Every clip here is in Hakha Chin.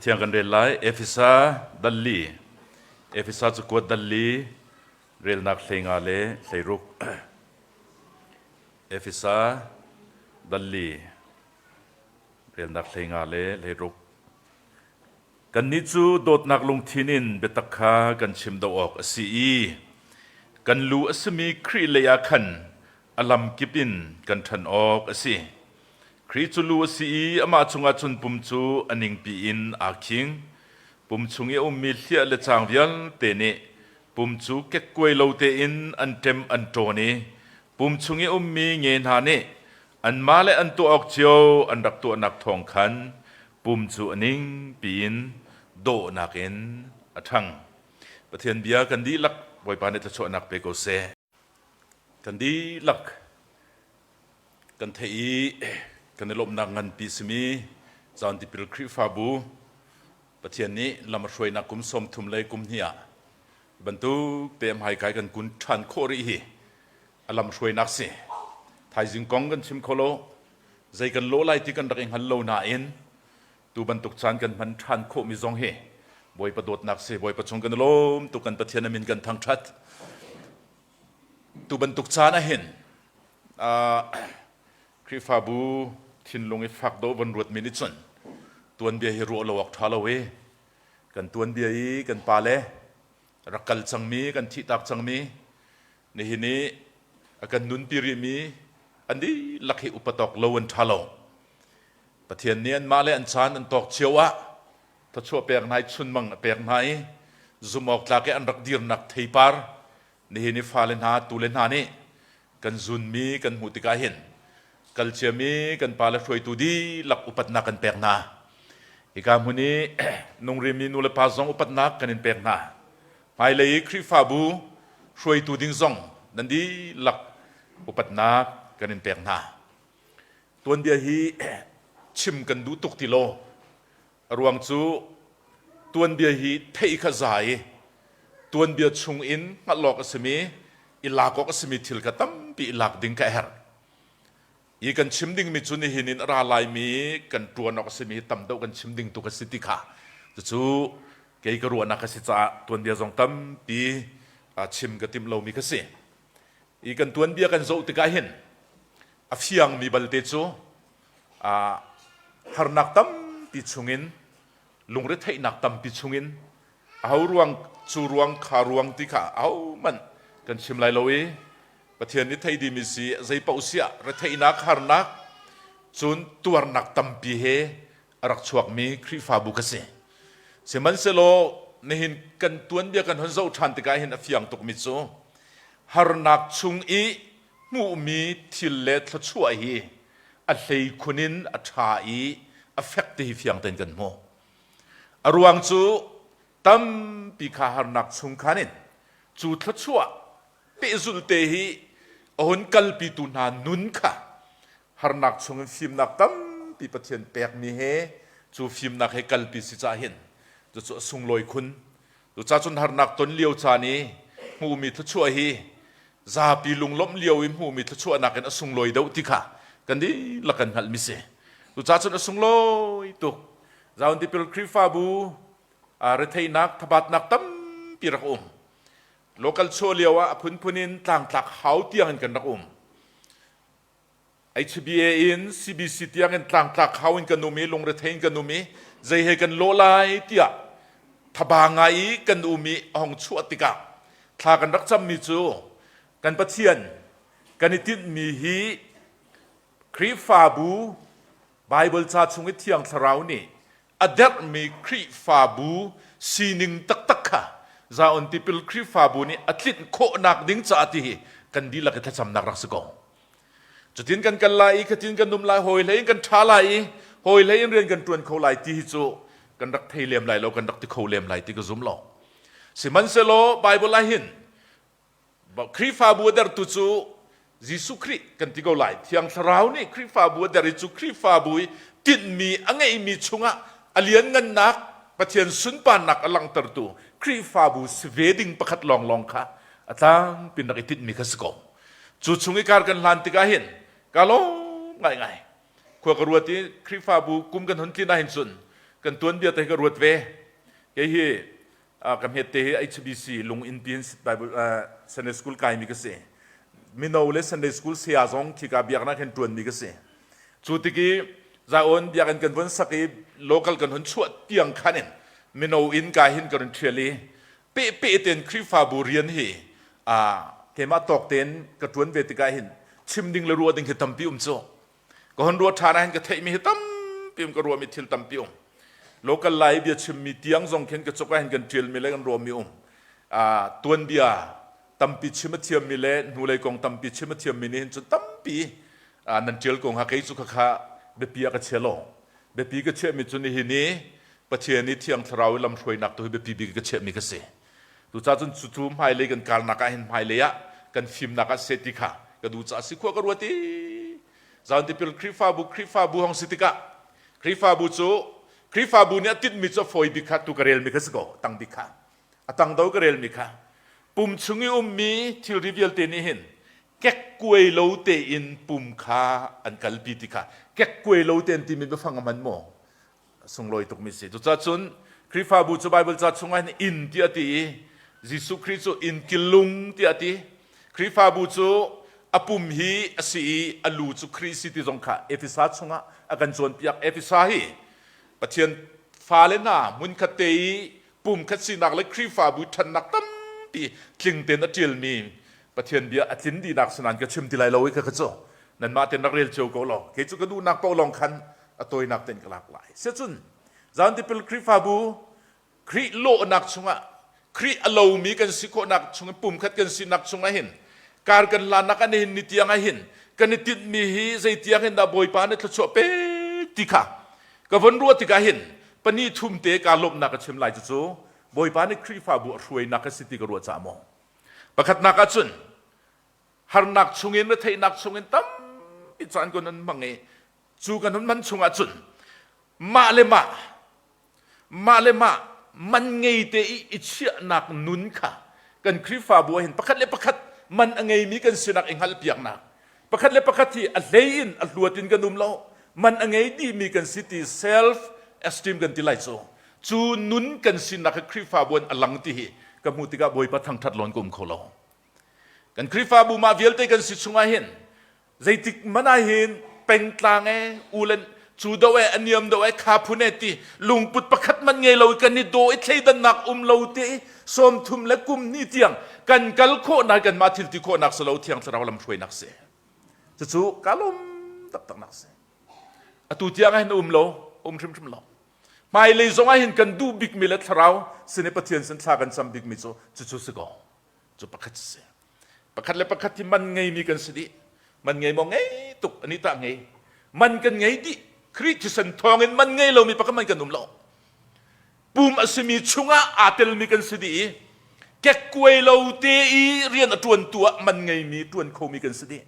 Biathiang kan rel lai. Efesa dal li. Efesa cakuat dal li relnak 15 le 16. Efesa dal li relnak 15 le 16. Kannih cu dawtnak lungthin in biatak kha kan chim do awk a si i kan lu a simi Khrih lei ah khan a lamkip in kan ṭhan awk a si. Khrih cu lu a si i amah chungah cun pum cu a ningpi in aa khing. Pum chung i a ummi hliah le caang vialte nih pum cu kekkuai lo tein an ṭem an ṭawn i pum chung i a ummi nge hna nih anmah le an tuah awk cio an rak tuahnak thawng khan pum cu a ningpi in dawhnak in a ṭhang. Pathian bia kan dihlak Bawipa nih thluachuahnak pe ko seh. Kan dihlak kan theih i kan i lawmhnak nganpi simi Zaan Tipil Khrihfabu Pathian nih lam a hruainak kum 30 le kum hnih ah bantuk te hmaikai kan kun ṭhan khawh rih hi a lam hruainak si. Thaizing kong kan chim kho lo, zei kan lawh lai ti kan rak i hngal lo nain tu bantuk caan kan hman ṭhan khawhmi zong hi Bawipa dawtnak si. Bawipa chung kan i lawm tuk, kan Pathian a min kan thangṭhat. Tu bantuk caan ahhin Khrihfabu thinlung i fak dawh von ruatmi nih cun tuanbia hi ruah lo awk ṭha lo i kan tuanbia i kan pale rak kal cangmi, kan thihtak cangmi, nihin i a kan nunpi rihmi an dihlak hi upat awk lo an ṭha lo. Pathian nih anmah le an caan an tawk cio ah thluachuah pek hna i chunmang a pek hna i zumh awk tlak i an rak dirnak theipar nihin i fale hna tule hna nih kan zunmi kan hmuh tikah hin kal ciami kan pale hruaitu dihlak upatnak kan pek hna. Hika hmun i nungrimi nu le pa zong upatnak kan in pek hna. Hmailei i Khrihfabu hruaitu ding zong nan dihlak upatnak kan in pek hna. Tuanbia hi chim kan duh tuk ti lo. A ruang cu tuanbia hi theih kha za i tuanbia chung in hngalh awk a simi, i lak awk a simi thil kha tampi i lak ding kha a herh. I kan chim dingmi cu nihin in a ra laimi kan ṭuan awk a simi hi tam deuh kan chim ding tu ka si ti kha cucu kei ka ruahnak a si caah tuanbia zong tampi chim ka timh lomi ka si. I kan tuanbia kan zoh tikah hin a fiangmi balte cu harnak tampi chungin lungretheihnak tampi chungin aho ruang cu ruang kha ruang ti kha ahohmanh kan chim lai lo i Pathian nih thei dimi si zei paoh siah retheihnak harnak cun tuarnak tampi he a rak chuakmi Khrihfabu ka si. Sihmanhsehlaw nihin kan tuanbia kan hon zoh ṭhan tikah hin a fiang tukmi cu harnak chung i hmuhmi thil le thluachuah hi a hleikhun in a ṭha i a fek ti hi fiang tein kan hmuh. A ruang cu tampi kha harnak chung khan in cu thluachuah pehzulh te hi a hun kalpitu hna nun kha harnak chungin fimnak tampi Pathian pekmi he cu fimnak he kalpi si cah hin cucu a sunglawi khun. Cucaah cun harnak ton lio caan i hmuhmi thluachuah hi zapi lunglawmh lio i hmuhmi thluachuahnak in a sunglawi deuh ti kha kan dihlak kan hngalhmi si. Cucaah cun a sunglawi tuk. Zaun Tipil Khrihfabu retheihnak thabatnak tampi rak um. Local chuah lio ah a phunphun in tlangtlak hau tiang in kan rak um. HBA in CBC tiang in tlangtlak hau in kan um i lungrethei in kan um i zei he kan lawh lai tiah thaba ngai i kan um i a hong chuah tikah thla kan rak cammi cu kan Pathian kan i tinhmi hi Khrihfabu Baibal ca chung i Thiang Thlarau nih a derhmi Khrihfabu sining taktak kha Zion Tipil Khrihfabu nih a tlinh khawhnak ding caah ti hi kan dihlak i thlacamnak rak si ko. Cutin kan kal lai i khatin kan um lai, hawi hlei in kan ṭha lai i hawi hlei in rian kan ṭuan kho lai ti hi cu kan rak thei lem lai lo, kan rak ti kho lem lai ti ka zum lo. Sihmanhsehlaw Baibal ah hin Khrihfabu a dertu cu Jesuh Khrih kan ti ko lai. Thiang Thlarau nih Khrihfabu a der i cu Khrihfabu i tinhmi a ngeihmi chungah a lianngannak Pathian sunparnak a langhtertu Khrihfabu si ve ding pakhat lawnglawng kha a tlangpi rak i tinhmi kha si ko. Cu chung i kar kan hlan tikah hin ka lawm ngaingai. Khua ka ruat i Khrihfabu kum kan hun tlin ahhin cun. Kan tuanbia te hi ka ruat ve. Kei hi ka hmet te hi HBC lunginn pi in Bible Sunday School kaimi ka si. Mino le Sunday School saya zong khika biaknak hin ṭuanmi ka si. Cu tik i Zion biakinn kan vun sak i local kan hun chuah tiang khan in mino inn ka hin ka run ṭhial i pehpeh tein Khrihfabu rian hi keimah tawk tein ka ṭuan ve tikah hin chim ding le ruah ding hi tampi um cu. Ka hon ruah ṭhan ah hin ka theihmi hi tampi um ka ruahmi thil tampi um. Local lai bia chimmi tiang zong khin ka cuk ah hin kan ṭialmi le kan ruahmi um. Tuanbia tampi chim a thiammi le hnulei kong tampi chim a thiammi nih hin cun tampi nan ṭial ko hnga kei cu khakha biapi ah ka chia lo. Biapi ka chiahmi cu nihin i Pathian i Thiang Thlarau i lamhruainak tu hi biapi bik ka chiahmi ka si. Tucah cun cucu hmailei kan kalnak ah hin hmailei ah kan fimnak ah seh ti kha ka duh caah si khua ka ruat i Zion Tipil Khrihfabu Khrihfabu hong si tikah Khrihfabu cu Khrihfabu nih a tinhmi cu a fawi bik kha tu ka relmi kha si ko tang bik kha a tang do ka relmi kha pum chung i ummi thilri vialte nih hin kekkuai lo tein pum kha an kalpi ti kha kekkuai lo tein timi biafang a hman maw sunglawi tukmi si. Cucaah cun Khrihfabu cu Baibal ca chungah hin inn tiah a ti i Jesuh Khrih cu inn killung tiah a ti. Khrihfabu cu a pum hi a si i a lu cu Khrih si ti zong kha Efesa chungah a kan cawnpiak. Efesa hi Pathian fale hna hmunkhat te i pumkhat sinak le Khrihfabu ṭhannak tampi tling tein a ṭialmi Pathian bia a tlin dihnak sinain ka chim ti lai lo i kha cu nanmah tein rak rel cio ko law kei cu ka duhnak paoh lawng khan a tawinak tein ka lak lai. Siacun Zion Tipil Khrihfabu Khrih lawhnak chungah Khrih a lomi kan si khawhnak chung pumkhat kan sinak chungah hin kar kan hlannak ah nihin ni tiang ah hin kan i tinhmi hi zei tiang hin dah Bawipa nih thluachuah pek ti kha ka von ruah tikah hin pahnih thum te kaa lawmhnak ka chim lai cucu Bawipa nih Khrihfabu a hruainak a si ti ka ruah caah maw pakhatnak ah cun harnak chungin retheihnak chungin tampi caan kan hun hmang i cu kan hun hman chungah cun mah le mah mah le mah man ngei te i i chiahnak nun kha kan Khrihfabu ah hin pakhat le pakhat man a ngeimi kan sinak i hngalhpiaknak pakhat le pakhat hi a hlei in a hluat in kan um lo man a ngei dihmi kan si ti self esteem kan ti lai cu cu nun kan sinak hi Khrihfabu in a lang ti hi ka hmuh tikah Bawipa thangthat lawn ka um kho lo kan Khrihfabu mah vialte kan si chungah hin zeitik hmanh ah hin pengtlang e ulen cu do e a niam do e kha phun e ti lungput pakhat man ngei lo kan i daw i thleidannak um lo te i 30 le kum ni tiang kan kal khawhnak kan mah thil ti khawhnak si lo thiang thlarau lam hruainak si cucu ka lawm taktak nak si atu tiang ah hin um lo um hrimhrim lo hmailei zong ah hin kan duh bikmi le thlarau sin i Pathian sin thla kan cam bikmi cu cucu si ko cu pakhat si Pakhat le pakhat hi man ngeimi kan si dih. Man ngei maw ngei tuk ani tah ngei. Man kan ngei dih. Khrih thisen thawngin man ngei lomi pakhat man kan um lo. Pum a simi chungah aa telmi kan si dih i kekkuai lo te i rian a ṭuantu ah man ngeimi ṭuan khomi kan si dih.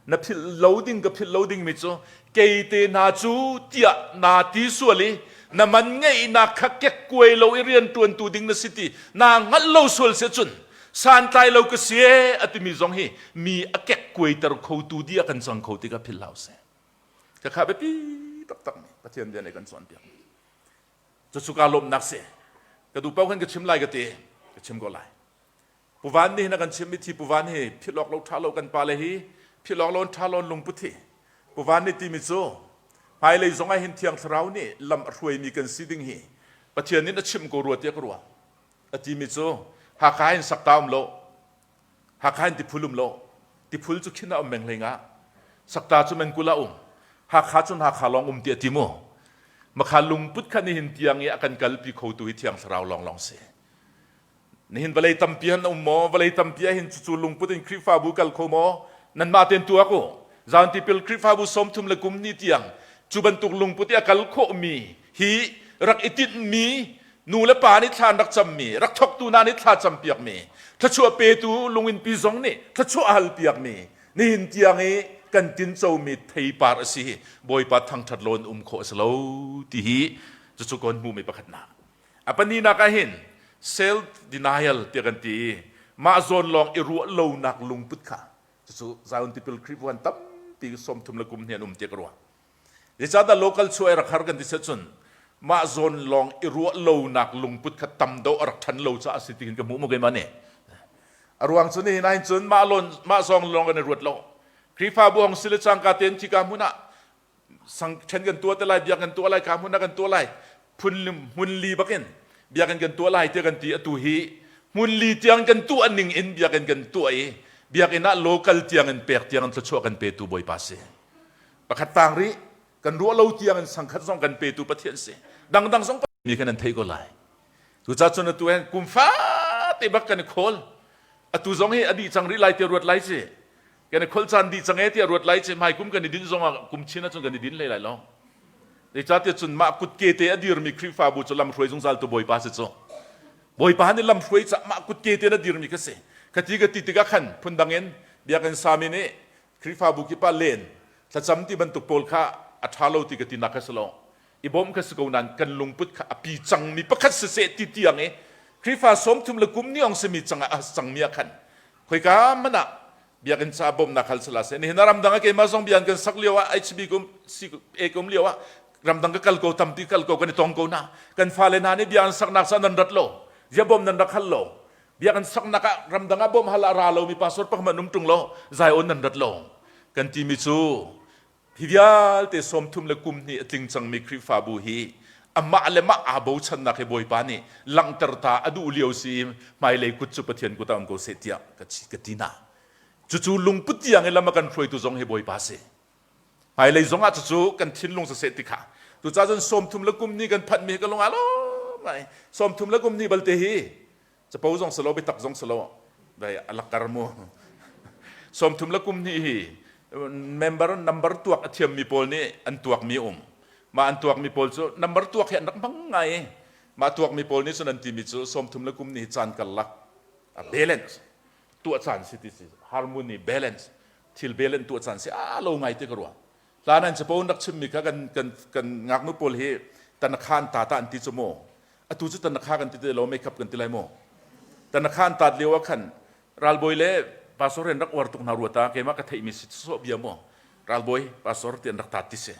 Na philh lo ding ka philh lo dingmi cu kei te hna cu tiah naa ti sual i na man ngeihnak kha kekkuai lo i rian ṭuantu ding na si ti naa hngalh lo sual si cun santlai lo ka si ee a timi zong hi mi a kekkuaiter khotu dih ah kan cang kho ti kha philh hlah usih. Khakha biapi taktak mi Pathian bia nih kan cawnpiak. Cucu kaa lawmhnak si. Ka duh paoh khan ka chim lai ka ti. Ka chim ko lai. Pu Van nih hin a kan chimh i thi Pu Van hi philh awk lo ṭha lo kan pale hi philh awk lo an ṭha lo an lungput hi Pu Van nih timi cu hmailei zong ah hin Thiang Thlarau nih lam a hruaimi kan si ding hi Pathian nih a chimh ko rua tiah ka ruah. A timi cu Hakha in sakta um lo Hakha in tiphul um lo tiphul cu khin ah um meng hlei nga sakta cu mengkul ah um Hakha cun Hakha lawng um ti a ti mu makha lungput kha nihin tiang i a kan kalpi khotu hi Thiang Thlarau lawnglawng si. Nihin vawlei tampi han um maw? Vawlei tampi ah hin cucu lungput in Khrihfabu kal kho maw? Nanmah tein tuak u. Zion tipil Khrihfabu 30 le kum ni tiang cu bantuk lungput i a kal khawhmi hi rak i tinhmi nu le pa nih thla an rak cammi, rak thawktu hna nih thla campiakmi, thluachuah petu lunginpi zong nih thluachuah a halpiakmi, nihin tiang i kan tincomi theipar a si hi Bawipa thangṭhat lawn um khawh a si lo ti hi cucu kan hmuhmi pakhatnak. A pahnihnak ah hin self denial tiah kan ti i mah zawn lawng i ruah lonak lungput kha cucu Zion tipil Khrihfabu an tampi 30 le kum hnih an um tiah ka ruah. Zeicahdah local chuah i rak har kan ti cun. Mah zawn lawng i ruah lonak lungput kha tam deuh a rak ṭhan lo caah a si ti hin ka hmuh mu keimah nih. A ruang cu nihin ahhin cun mah lawn mah zawng lawng kan i ruat lo. Khrihfabu hong si le cangka tein khika hmun ah sang ṭhen kan tuah te lai, biak kan tuah lai, ka hmun ah kan tuah lai, phun hmun li bakin biakinn kan tuah lai tiah kan ti atu hi hmun li tiang kan tuah ning in biakinn kan tuah i biakinn ah local tiang in pek tiang in thluachuah kan petu Bawipa si. Pakhat tang rih kan ruah lo tiang in sangkhat zong kan petu Pathian si. Dangdang zong mi kan an thei ko lai. Cucaah cun atu hin kum fate bak kan i khawl. Atu zong hi a dih cang rih lai tiah ruat lai ci. Kan i kholh caan dih cang e tiah ruat lai ci. Hmai kum kan i din zong ah kum chin ahcun kan i din hlei lai lo. Zeicahtiah cun mah kutke te a dirmi Khrihfabu cu lamhruai zungzal tu Bawipa si cu. Bawipa nih lamhruai cah mah kutke te na dirmi kha si. Khati ka ti tikah khan phundang in biakinn sami nih Khrihfabu kip ah len thlacam ti bantuk pawl kha a ṭha lo ti ka tinak kha si lo. I bawmh kha si ko nain kan lungput kha a pi cangmi pakhat siseh ti tiang i Khrihfa 30 le kum niong simi cang ah cangmi ah khan khoika hmanh ah biakinn ca bawmhnak hal sala seh nihin ah ramdang ah keimah zong bian kan sak lio ah HB kum A kum lio ah ramdang ka kal ko tampi kal ko kan i tong ko na kan fale hna nih biakinn saknak sa nan rat lo zia bawm nan rak hal lo biakinn saknak ah ramdang ah bawm hal ah ra lo mi pastor pakhat um tung lo Zion nan rat lo kan ti mi cu Hi vialte 30 le kum hnih a tling cangmi Khrihfabu hi amah le mah aa bochannak hi Bawipa nih langhter ta a duh lio si i hmailei kut cu Pathian kut ah um ko seh tiah ka, ka ti hna. Cucu lungput tiang i lam a kan hruaitu zong hi Bawipa si. Hmailei zong ah cucu kan thinlung siseh ti kha. Tucah cun 30 le kum hnih kan phanhmi hi ka lung aa lawm ngai. 30 le kum hnih balte hi capo zong si lo biatak zong si lo dai a lakar mu 30 le kum hnih hi member number tuak a thiammi pawl nih an tuakmi um mah an tuakmi pawl cu number tuak hi an rak hmang ngai mah tuakmi pawl nih cun an timi cu 30 le kum hnih caan karlak a balance tuah caan si ti si harmony balance thil balance tuah caan si a lo ngai te ka ruah hlan an capo rak chimmi kha kan kan kan ngaknu pawl hi tanakhan ta ta an ti cu mu atu cu tanakha kan ti ti lo makeup kan ti lai mu tanakha an tat lio ah khan ralbawi le pastor in rak uar tuk hna ruata keimah ka theihmi si so bia mu ralbawi pastor ti an rak tat ti si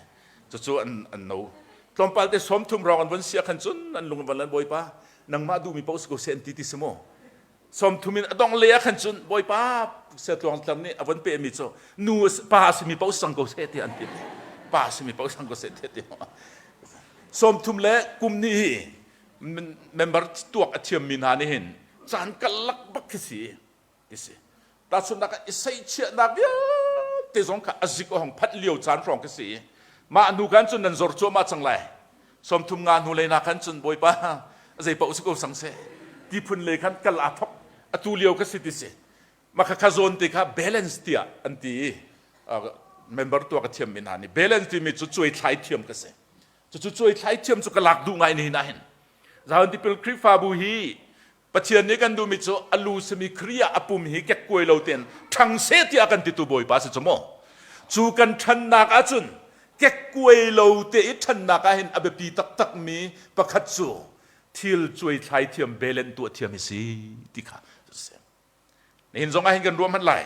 cucu an an no tlawmpal te 30 rong an von sia khan cun an lung van lan bawipa nangmah duhmi paoh si ko se an ti ti si mu 30 in a dong le ah khan cun bawipa siatluang tlam nih a von pehmi cu nu pa a simi paoh sang ko seh ti an ti pa a simi paoh sang ko seh ti 30 le kum nih hi member tuak a thiammi hna nih hin caan karlak bak khi si ti si tahchunhnak ah i seihchiahnak vialte zong kha a zik a hong phanh lio caan hrawng khi si mah hnu khan cun nan zor cuahmah cang lai 30 nga hnu lei na khan cun bawipa zei paoh si ko sang seh ti phun lei khan kal aa thok atu lio ka si ti si mah kha zawn te kha balance tiah an ti i member tuak a thiammi hna nih balance timi cu cuai thlai thiam ka si cucu cuai thlai thiam cu ka lak duh ngai ni na hin Zion Tipil Khrihfabu hi Pathian nih kan duhmi cu a lu simi Khrih ah a pum hi kekkuai lo tein ṭhang seh tiah kan titu Bawipa si cu maw? Cu kan ṭhannak ahcun kekkuai lo te i ṭhannak ah hin a biapi taktakmi pakhat cu thil cuaithlai thiam belen tuah thiam hi si ti kha si. Nihin zong ah hin kan ruah hmanh lai.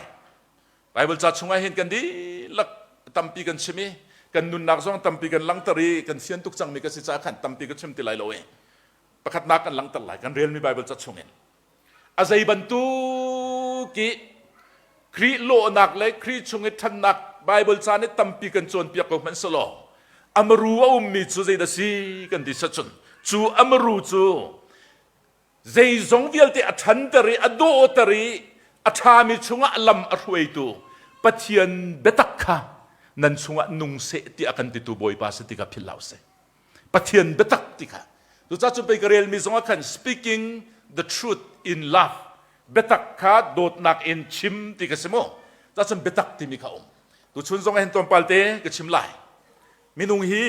Bible ca chungah hin kan dihlak tampi kan chim i kan nunnak zong tampi kan langhter i kan fian tuk cangmi ka si caah khan tampi ka chim ti lai lo i pakhatnak kan langhter lai kan relmi Bible ca chungin a zei bantuk i Khrih lawhnak le Khrih chung i ṭhannak Bible ca nih tampi kan cawnpiak ko hmanh selaw amaru a ummi cu zeidah si kan ti sacun cu amaru cu zeizong vialte a ṭhanter i a dawhter i a ṭhami chungah lam a hruaitu Pathian biatak kha nan chungah nung seh tiah kan titu Bawipa si tikah philh hlah usih. Pathian biatak ti kha cucaah cu pei ka relmi zongah khan speaking the truth in love biatak kha dawtnak in chim ti ka si mu cacun biatak timi kha um tuchun zong ah hin tlawmpal te ka chim lai minung hi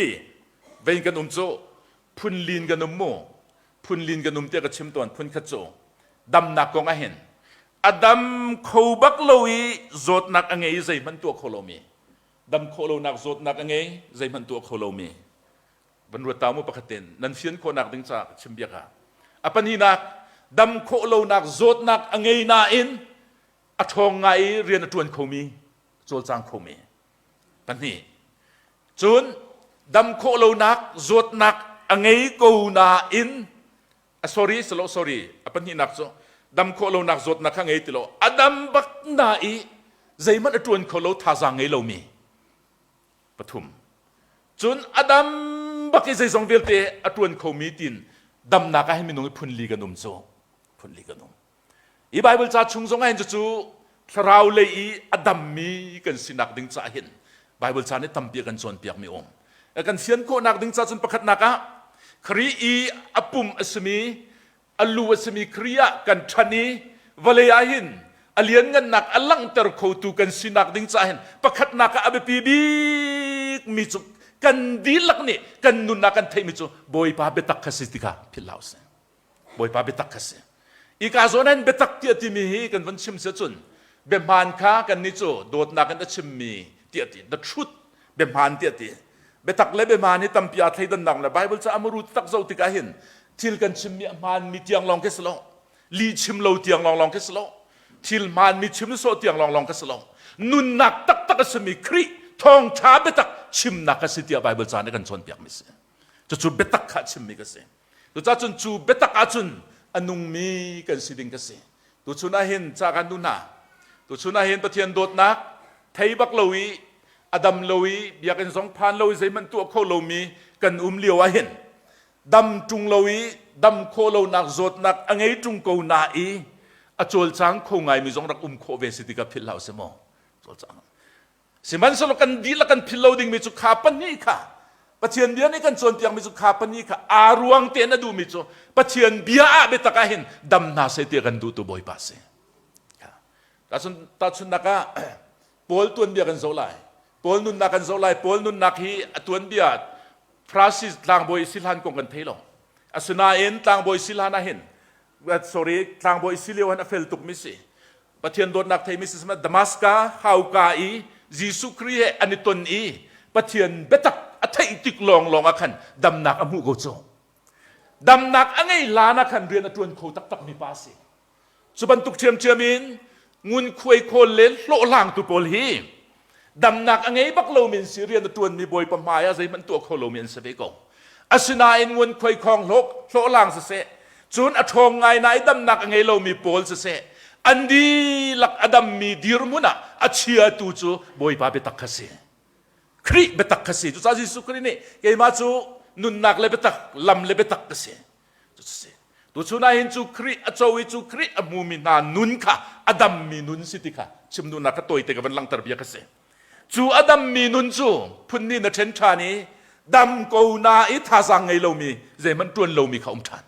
vein kan um cu phunlin kan um mu phunlin kan um tiah ka chim tawn phun khat cu damnak kong ah hin a dam kho bak lo i zawtnak a ngei i zeihmanh tuah kho lomi dam khawh lonak zawtnak a ngei zeihmanh tuah kho lomi van ruat ta mu pakhat ten nan fian khawhnak ding caah ka chim biak ah a pahnihnak dam khawh lonak zawtnak a ngei nain a ṭhawng ngai i rian a ṭuan khomi cawlcang khomi pahnih cun dam khawh lonak zawtnak. a ngei ko nain a sorry silo sorry a pahnihnak cu dam khawh lonak zawtnak kha ngei ti lo a dam bak na i zeihmanh a ṭuan kho lo thazaang ngei lomi pathum cun a dam bak i zeizong vialte a ṭuan khomi tin damnak ah hin minung i phun li kan um cu phun li kan um hi Bible ca chung zong ah hin cucu thlarau lei i a dammi kan sinak ding caah hin Bible ca nih tampi a kan cawnpiakmi um kan fian khawhnak ding ca cun pakhatnak ah Khrih i a pum a simi a lu a simi Khrih ah kan ṭhan i vawlei ah hin a lianngannak a langhter khotu kan sinak ding caah hin pakhatnak ah a biapi bikmi cu kan dihlak nih kan nunnak kan theihmi cu Bawipa biatak kha si ti kha philh hlah usih. Bawipa biatak kha si. Ika zawn hin biatak tiah timi hi kan von chim si cun biahmaan kha kan nih cu dawtnak in a chimmi tiah ti the truth biahmaan tiah ti biatak le biahmaan hi tampi aa thleidannak le Bible ca amuru tak zoh tikah hin thil kan chimmi a hmaanmi tiang lawng khi si lo lih chim lo tiang lawng lawng khi si lo thil hmaanmi chim sawh tiang lawng lawng khi si lo nunnak taktak a simi Khrih thawngṭha biatak chimnak a si tiah Bible ca nih kan cawnpiakmi si cucu biatak kha chimmi ka si Cucaah cun cu biatak ahcun a nungmi kan si ding ka si. Tuchun ah hin ca kan duh hna. Tuchun ah hin Pathian dawtnak thei bak lo i a dam lo i biakinn zong phan lo i zeihmanh tuah kho lomi kan um lio ah hin dam ṭung lo i dam khawh lonak zawtnak a ngei ṭung ko na i a cawlcang kho ngaimi zong rak um khawh ve si ti ka philh hlah usih maw cawlcang Sihmanhsehlaw kan dihlak kan philh lo dingmi cu kha pahnih kha Pathian bia nih kan cawnpiakmi cu kha pahnih kha aa ruang tein a duhmi cu Pathian bia ah biatak ah hin dam hna seh ti a kan duhtu Bawipa si. Tahchun tahchunnak ah Paul tuanbia kan zoh lai. Paul nunnak kan zoh lai. Paul nunnak hi a tuanbia Pharasis tlangbawi si hlan kong kan thei lo. Asinain tlangbawi si hlan ah hin sorry tlangbawi si lio han a fel tukmi si. Pathian dawtnak theimi si Damaska hauka i Jesuh Khrih he an i ton i Pathian biatak a theih tik lawnglawng ah khan damnak a hmuh ko cu. Damnak a ngei hlan ah khan rian a ṭuan kho taktakmi pa a si. Cu bantuk ṭhiamṭhiam in ngunkhuai khawl le hlawhhlangtu pawl hi damnak a ngei bak lomi an si rian a ṭuanmi bawipa hmai ah zeihmanh tuah kho lomi an si ve ko. Asinain ngunkhuai khawng hlawhhlang siseh, cun a ṭhawng ngai na i damnak a ngei lomi pawl siseh, an dihlak a dammi dirhmun ah a chiatu cu Bawipa biatak kha si. Khrih biatak kha si. Cucaah Jesuh Khrih nih keimah cu nunnak le biatak, lam le biatak ka si. Cucu si. Tuchun ah hin cu Khrih a co i cu Khrih a hmumi hna nun kha a dammi nun si ti kha chim duhnak kha tawite ka van langhter bia ka si. Cu a dammi nun cu phun nih na ṭhen ṭhan i dam ko na i thazaang ngei lomi zeihmanh ṭuan lomi kha um ṭhan.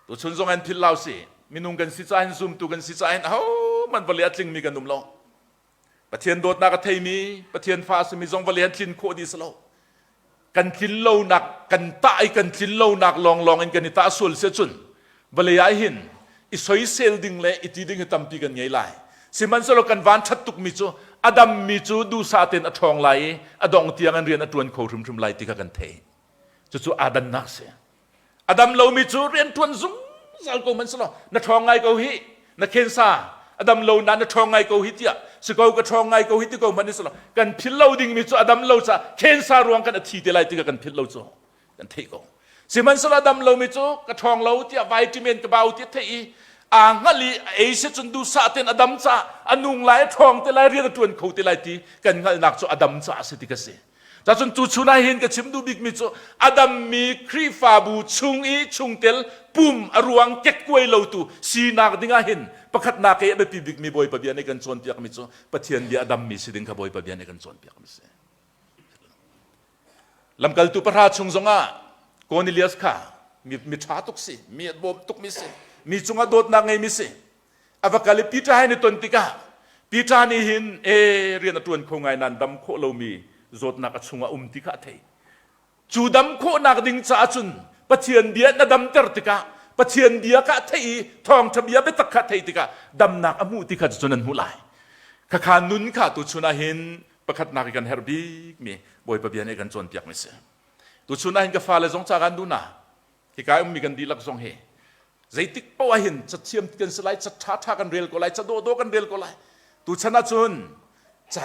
Tuchun zong an philh lau si. Minung kan si caah hin zumtu kan si caah hin ahohmanh vawlei a tlingmi kan um lo. Pathian dawtnak a theimi, Pathian fa a simi zong vawlei an tlin khawh dih si lo. Kan tlin lonak, kan tah i kan tlin lonak lawnglawng in kan i tah sual si ahcun vawlei ah hin i soisel ding le i ti ding hi tampi kan ngei lai. Sihmanhsehlaw kan van ṭhat tukmi cu a dammi cu duhsah tein a ṭhawng lai i a dong tiang in rian a ṭuan kho hrimhrim lai ti kha kan theih. Cucu aa dannak si. A dam lomi cu rianṭuan zungzal ko hmanh selaw na ṭhawng ngai ko hi na khensa a dam lo na na ṭhawng ngai ko hi tiah si ko ka ṭhawng ngai ko hi ti ko hmanh selaw kan philh lo dingmi cu a dam lo caah khensa ruang kan a thi te lai ti kha kan philh lo cu kan theih ko sihmanhsehlaw a dam lomi cu ka ṭhawng lo tiah vitamin ka bau ti theih i aa hngalh i a ei si cun duhsah tein a dam caah a nung lai a ṭhawng te lai rian a ṭuan kho te lai ti kan hngalhnak cu a dam caah a si ti ka si Cacun tuchun ah hin ka chim duh bikmi cu a dammi Khrihfabu chung i chungtel pum a ruang kekkuai lotu sinak ding ah hin pakhatnak i a biapi bikmi Bawipa bia nih kan cawnpiakmi cu Pathian bia a dammi si ding kha Bawipa bia nih kan cawnpiakmi si. Lamkaltu pahra chung zongah Cornelius kha mi, mi ṭha tuk si, mi a bawm tukmi si, mi cungah dawtnak ngeimi si. A va kal i Peter he ni ton tikah Peter nih hin e rian a ṭuan kho ngai nain dam khawh lomi zawtnak a chungah um ti kha a thei. Cu dam khawhnak ding caah cun Pathian bia na damter tikah Pathian bia kha a theih i thawngṭha bia biatak kha a theih tikah damnak a hmuh ti kha cun an hmuh lai. Khakha nun kha tuchun ah hin pakhatnak i kan herh bikmi Bawipa bia nih kan cawnpiakmi si. Tuchun ah hin ka fale zong ca kan duh na hika i ummi kan dihlak zong hi zeitik paoh ah hin cathiam kan si lai ca ṭha ṭha kan rel ko lai ca dawhdawh kan rel ko lai tuchan ahcun ca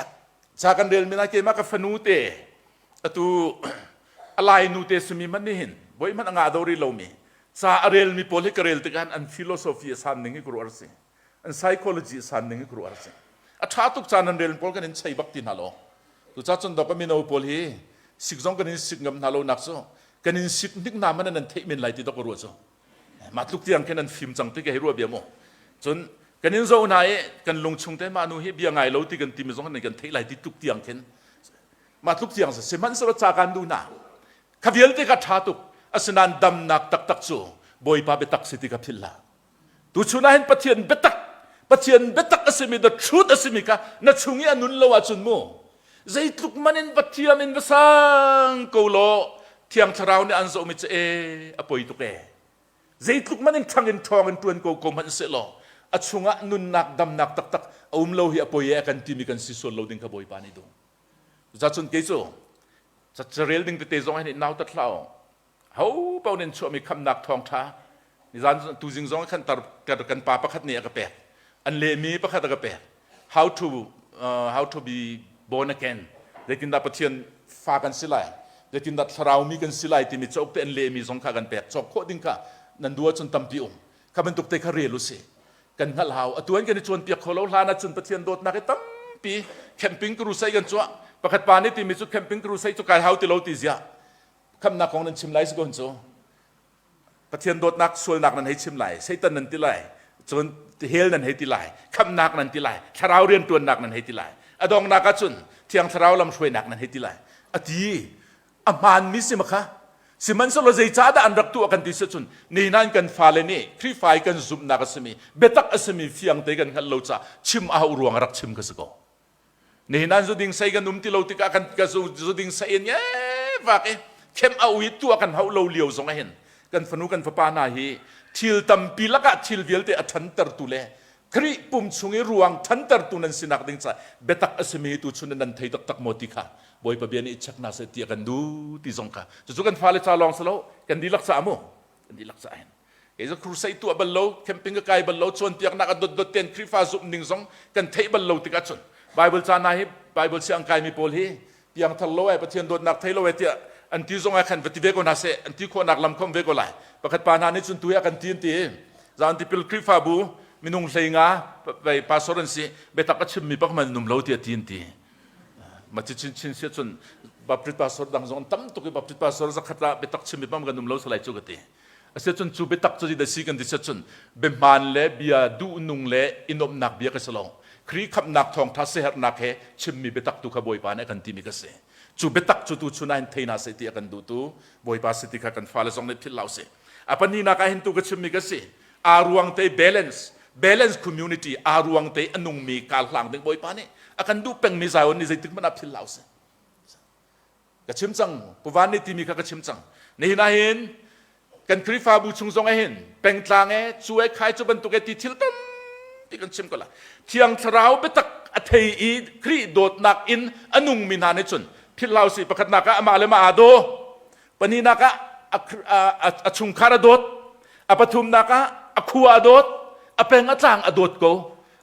ca kan rel mi lai keimah ka fanu te atu. A lai nu te simi hmanh nih hin voi hmanh a ngah do rih lomi ca a relmi pawl hi ka rel tikah an philosophy a san ning hi ka ruah a si. An psychology a san ning hi ka ruah a si. A ṭha tuk caan an rel pawl kan in chei bak ti hna lo. Tucah cun dok mino pawl hi sik zong kan in sik ngam hna lo nak cu kan in sik hnik hna man nan theih men lai ti dok ka ruah cu. Mah tluk tiang khin an fim cang ti ka hei ruah bia mu. Cun kan in zoh hna i kan lung chung te mah nu hi bia ngai lo ti kan timi zong kan theih lai ti tluk tiang khin mah tluk tiang si sihmanhsehlaw ca kan duh hna. Kha vialte kha ṭha tuk. Asinain damnak taktak cu Bawipa biatak si ti kha philh hlah. Tuchun ah hin Pathian biatak Pathian biatak a simi the truth a simi kha na chung i a nun lo ahcun mu zeitluk man in va thiam in va sang ko law Thiang Thlarau nih an zohmi cu e a poi tuk e zeitluk man in ṭhang in ṭhawng in ṭuan ko ko hmanh seh law a chungah nunnak damnak taktak a um lo hi a poi e a kan timi kan si sual lo ding kha Bawipa nih duh. Zacun kei cu carel ding tete zong hin nautat hlah u ho paoh nih an chuahmi khamnak thawngṭha nizan tuzing zong khan tar kan pa pakhat nih a ka pek an lehmi pakhat a ka pek how to how to be born again zeitindah Pathian fa kan si lai zeitindah thlarau mi kan si lai timi cauk te an lehmi zong kha kan pek cawk khawh ding kha nan duh ahcun tampi um kha bantuk te kha rel u si kan hngalh hau atu an kan i cawnpiak kho lo hlan ahcun Pathian dawtnak hi tampi camping crusade kan cuah pakhat pa nih timi cu camping crusade cu kai hau ti lo ti ziah khamnak kong nan chim lai si ko cu Pathian dawtnak sualnak nan hei chim lai Satan nan ti lai cun hell nan hei ti lai khamnak nan ti lai thlarau riantuannak nan hei ti lai a dongnak ahcun thiang thlarau lam hruainak nan hei ti lai a ti a hmaanmi si ma kha sihmanhsehlaw zeicah dah an rak tuah kan ti si cun nihin kan fale nih Khrihfa i kan zumhnak a simi biatak a simi fiang te kan hngalh lo caah chim a hauh ruang a rak chim ka si ko Nihin an zuding sei kan um ti lo tikah kan ka zuding sei in vak i khem a ui tuah kan hauh lo lio zong ah hin kan fanu kan fapa hna hi thil tampi lakah thil vialte a ṭhantertu le Khrih pum chung i ruang ṭhantertu nan sinak ding caah biatak a simi tu chun nan thei taktak maw ti kha Bawipa bia nih i check hna seh ti a kan duh ti zong kha cucu kan fale ca lawng si lo kan dihlak caah mu kan dihlak caah hin Kei cu crusade tuah bal lo, camping ka kai bal lo, cawnpiaknak a dotdot ten Khrihfa zumh ning zong kan theih bal lo tikah cun Bible ca hna hi Bible siang kaimi pawl hi piangthar lo ai Pathian dawtnak thei lo ai tiah an ti zong ah khan va ti ve ko hna seh an ti khawhnak lam khom ve ko lai pakhat pa hna nih cun tu hi a kan ti an ti zan tipil Khrihfabu minung hlei nga vai pastor an si biatak a chimmi pak man num lo tiah ti an ti ma ci chin chin sia cun Baptist pastor dang zong an tam tuk i Baptist pastor zakhat ah biatak chimmi pam kan um lo salai cu ka ti Asiahcun cu biatak cu zeidah si kan ti siahcun biahmaan le bia duhnung le i nuamhnak bia ka si lo. Khrih khamhnak thawngṭha siaherhnak he chimmi biatak tu kha Bawipa nih a kan timi ka si. Cu biatak cu tuchun ah hin thei hna seh ti a kan duhtu Bawipa si ti kha kan fale zong nih philh hlah usih. A pahnihnak ah hin tu ka chimmi ka si. Aa ruang te balance, balance community aa ruang te a nungmi kaar hlang ding Bawipa nih a kan duh pengmi Zion nih zeitik hmanh ah philh hlah usih. Ka chim cang, Pu Van nih timi kha ka chim cang. Nihin ah hin kan Khrihfabu chung zong ah hin pengtlang e, cu e, khai cu bantuk e ti thil tampi kan chim ko lai. Thiang Thlarau biatak a thei i Khrih dawtnak in a nungmi hna nih cun philh hlah usih pakhatnak ah amah le mah aa daw, pahnihnak ah a chungkhar a dawt, a pathumnak ah a khua a dawt, a peng a tlang a dawt ko,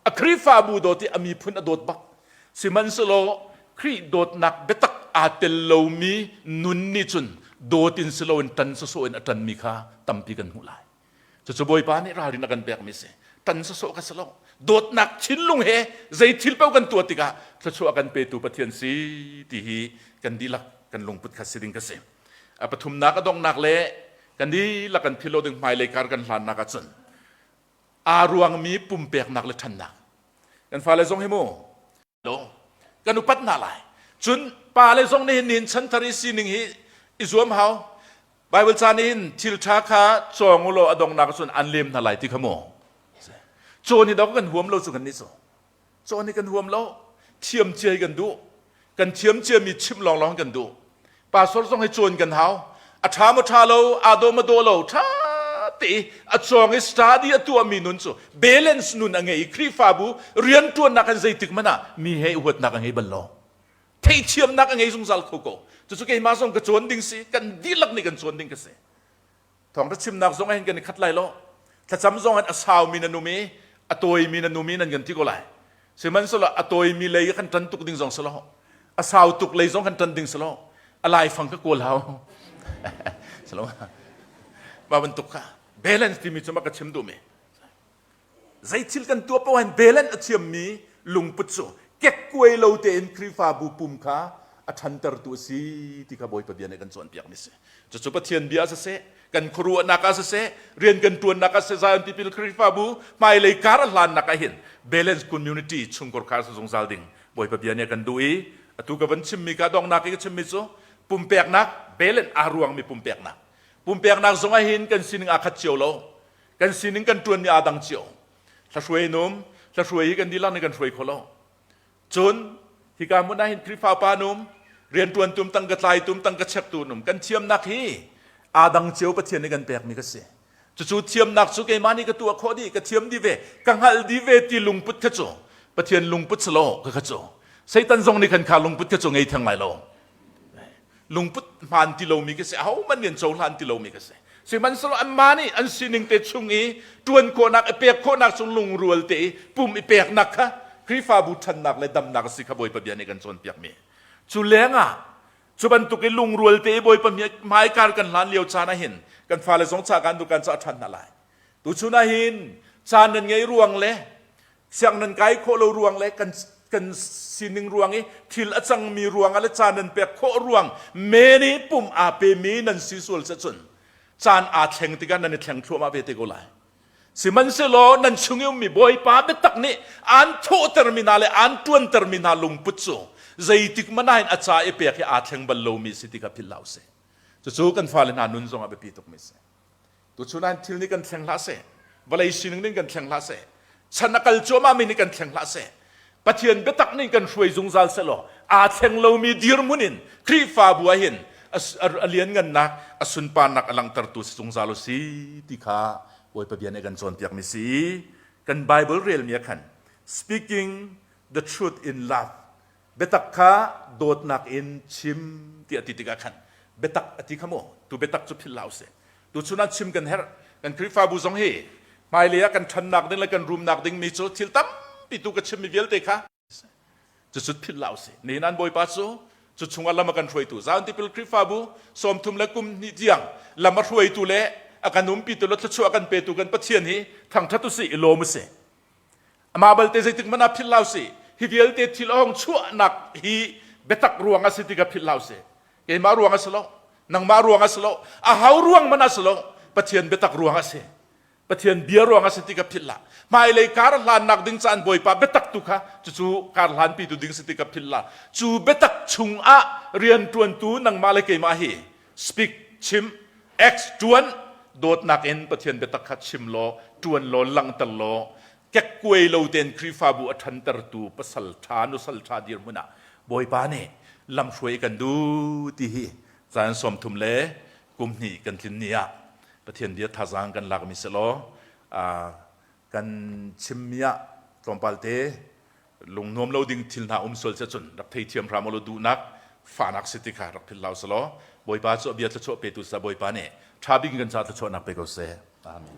a Khrihfabu dawt i a miphun a dawt bak. Sihmanhsehlaw Khrih dawtnak biatak aa tel lomi nun nih cun dawt in si loin ṭan sawsawh in a ṭanmi kha tampi kan hmuh lai. Cucu Bawipa nih ralrin a kan pekmi a si. Ṭan sawsawh kha si lo. Dawtnak thinlung he zei thil paoh kan tuah tikah thluachuah a kan petu Pathian si ti hi kan dihlak kan lungput kha si ding ka si. A pathumnak a donghnak le kan dihlak kan philh lo ding hmailei kar kan hlannak ahcun aa ruangmi pumpeknak le ṭhannak kan fale zong hi mu lo kan upat hna lai cun pale zong nih hin chanthar i sining hi i zuam hau Bible ca nih hin thil ṭha kha cawng u law a donghnak cun an lem hna lai ti kha mu cawn hi dok kan huam lo cu kan nih cu Cawn hi kan huam lo. Thiam cia hi kan duh. Kan thiam ciami chimh lawnglawng kan duh. Pastor zong hi cawn kan hau. A ṭha maw ṭha lo, aa dawh maw dawh lo, ṭha te i a cawng i study a tuahmi nun cu balance nun a ngei i Khrihfabu rianṭuannak in zeitik hmanh ah mi he i huatnak a ngei bal lo. Theihthiamnak a ngei zungzal kho ko. Cucu keimah zong ka cawn ding si, kan dihlak nih kan cawn ding ka si. Thawngṭha chimnak zong ah hin kan i khat lai lo. Thlacam zong hin a saumi nan um i a tawimi nan um i nan kan ti ko lai. Sihmanhsehlaw a tawimi lei kan ṭan tuk ding zong si lo. A sau tuk lei zong kan ṭan ding si lo. A laifang ka kawl hau. Salo. Mah bantuk kha balance timi cu ma ka chim duhmi. Zei thil kan tuah paoh hin balance a thiammi lungput cu kekkuai lo tein Khrihfabu pum kha a ṭhantertu a si ti kha Bawipa bia nih kan cawnpiakmi a si. Cucu Pathian bia siseh, kan khuaruahnak ah siseh, rian kan ṭuannak ah siseh, Zion Tipil Khrihfabu hmailei kar a hlannak ah hin balance community chungkhar kha zungzal ding Bawipa bia nih a kan duh i atu ka van chimmi ka donghnak i ka chimmi cu pumpeknak balance aa ruangmi pumpeknak. Pumpeknak zong ah hin kan sining aa khat cio lo. Kan sining kan ṭuanmi aa dang cio. Hlahruai num, hlahruai hi kan dihlak nih kan hruai kho lo. Cun hika hmun ah hin Khrihfa upa num, rianṭuan tum, tangka tlai tum, tangka chektu num, kan thiamnak hi aa dang cio Pathian nih kan pekmi ka si. Cucu thiamnak cu keimah nih ka tuah khawh dih, ka thiam dih ve, ka hngalh dih ve ti lungput kha cu Pathian lungput si lo ka kha cu. Satan zong nih khan kha lungput kha cu ngei theng lai lo. Lungput hmaan ti lomi ka si, ahohmanh nih an cohlan ti lomi ka si. Sihmanhsehlaw anmah nih an sining te chung i ṭuan khawhnak, i pek khawhnak chung lungrual te i pum i peknak kha Khrihfabu ṭhannak le damnak a si kha Bawipa bia nih kan cawnpiakmi. Cu lengah cu bantuk i lungrual te i Bawipa hmaikar kan hlan lio caan ah hin kan fale zong ca kan duh kan cah ṭhan hna lai. Tuchun ah hin caan nan ngei ruang le siang nan kai khawh lo ruang le kan kan sining ruang i thil a cangmi ruang ah le caan nan pek khawh ruang men i pum aa pemi nan si sual cun caan aa thleng tikah nan i thleng thluahmah ve te ko lai. Sihmanhsehlaw nan chung i ummi Bawipa biatak nih aan thawhtermi hna le aan ṭuantermi hna lungput cu zeitik hmanh ah hin a ca i pek hi aa thleng bal lomi si ti kha philh hlah usih. Cucu kan fale hna nun zongah biapi tukmi a si. Tuchun ah thil nih kan thleng hlah seh, vawlei sining nih kan thleng hlah seh, chan a kal cuahmahmi nih kan thleng hlah seh, Pathian biatak nih kan hruai zungzal sehlaw aa thleng lomi dirhmun in Khrihfabu ah hin a lianngannak, a sunparnak a langhtertu si zungzal u si ti kha Bawipa bia nih kan cawnpiakmi si. Kan Bible relmi ah khan speaking the truth in love biatak kha dawtnak in chim tiah ti tikah khan biatak a ti kha mu tu biatak cu philh hlah usih tu chun ah chim kan herh kan Khrihfabu zong hi hmailei ah kan ṭhannak ding le kan rumnak ding mi cu thil tampi tu ka chimmi vialte kha cucu philh hlah usih nihin an Bawipa cu cu chungah lam a kan hruaitu Zion Tipil Khrihfabu 30 le kum hnih tiang lam a hruaitu le a kan umpitu le thluachuah a kan petu kan Pathian hi thangṭhat usih i lawm usih Amah balte zeitik hmanh ah philh hlah usih. Hi vialte thil a hong chuahnak hi biatak ruang a si ti kha philh hlah usih. Keimah ruang a si lo, nangmah ruang a si lo, a hau ruang hmanh a si lo, Pathian biatak ruang a si. Pathian bia ruang a si ti kha philh hlah. Hmailei kar hlannak ding caan Bawipa biatak tu kha cucu kar hlanpi tu ding si ti kha philh hlah. Cu biatak chungah rianṭuantu nangmah le keimah hi speak chim X ṭuan dawtnak in Pathian biatak kha chim law ṭuan law langhter law kekkuai lo tein Khrihfabu a ṭhantertu pasal ṭha nusal ṭha dirhmun ah Bawipa nih lamhruai kan duh ti hi caan 30 le kum hnih kan tlin ni ah Pathian bia thazaang kan lakmi si law kan chimmi ah tlawmpal te lungnuam lo ding thil hna um sual cun rak theithiam hram law duhnak fahnak si ti kha rak philh hlah selaw Bawipa cu a bia thluachuah petu sa Bawipa nih ṭha bik in kan caah thluachuahnak pe ko seh. Amen.